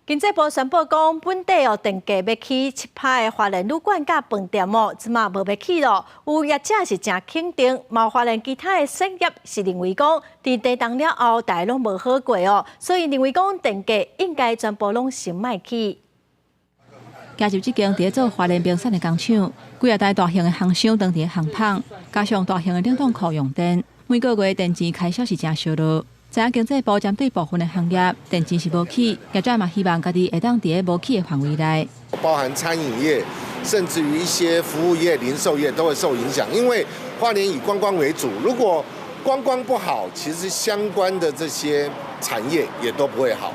經濟部宣布講，本底哦電價欲起7趴的花蓮旅館佮飯店哦，這馬無欲起囉。有業者是誠肯定，嘛花蓮其他的產業是認為講，佇地動了後，大家攏無好過哦，所以認為講電價應該全部攏先莫起。行入這間佇咧做花蓮冰雪的工廠，幾仔台大型的烘箱當佇咧烘麭，加上大型的冷凍庫用電，每個月電錢開銷是誠燒落。知影經濟部針對部分的行業，電錢是無起，業者嘛希望家己會當佇咧無起的範圍內。包含餐飲業，甚至於一些服務業、零售業都會受影響，因為花蓮以觀光為主，如果觀光不好，其實相關的這些產業也都不會好。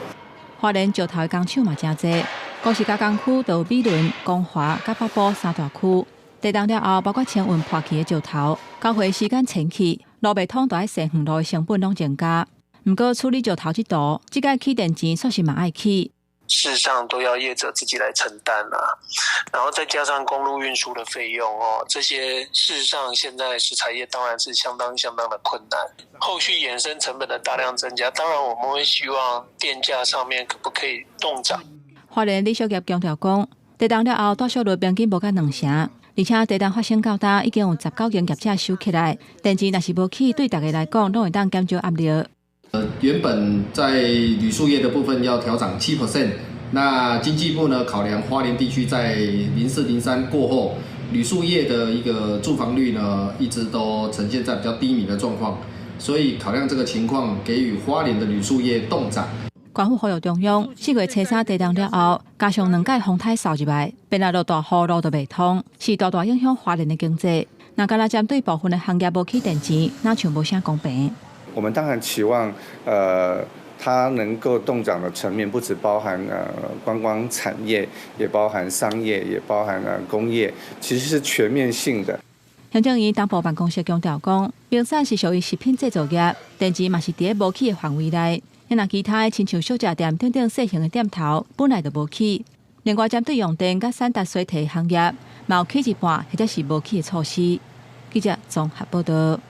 花蓮石頭的工廠嘛誠濟，光是加工區就有美崙、光華、佮北埔三大區。地動了後，包括清運破去的石頭，交貨時間延去，路袂通，就愛踅遠路的成本攏增加。毋過處理石頭這途，這擺起電錢煞是嘛愛起。事實上都要業者自己來承擔啦，然後再加上公路運輸的費用哦，這些事實上現在石材業當然是相當相當的困難。後續衍生成本的大量增加，當然我們會希望電價上面可不可以凍漲？花蓮旅宿業強調講，地動了後，大小率平均無甲兩成，而且地動發生到今已經有19間業者收起來，電錢若是無起，對大家來講攏會當減少壓力。原本在旅宿業的部分要調漲7%，那經濟部呢考量花蓮地區在0403過後，旅宿業的一個住房率呢一直都呈現在比較低迷的狀況，所以考量這個情況，給予花蓮的旅宿業凍漲。官府呼籲中央，4月初3地動了後，加上兩屆風颱掃入來，變來落大雨，路都袂通，是大大影響花蓮的經濟。若干焦針對部分的行業無起電錢，若像無啥公平。我們當然期望，它能夠凍漲的層面不只包含觀光產業，也包含商業，也包含工業，其實是全面性的。行政院東部辦公室強調講，冰雪是屬於食品製造業，電錢嘛是佇咧無起的範圍內。若其他的親像小食店等等細型的店頭，本來就無起。另外，針對用電佮產值衰退行業，嘛有起一半或者是無起的措施。記者綜合報道。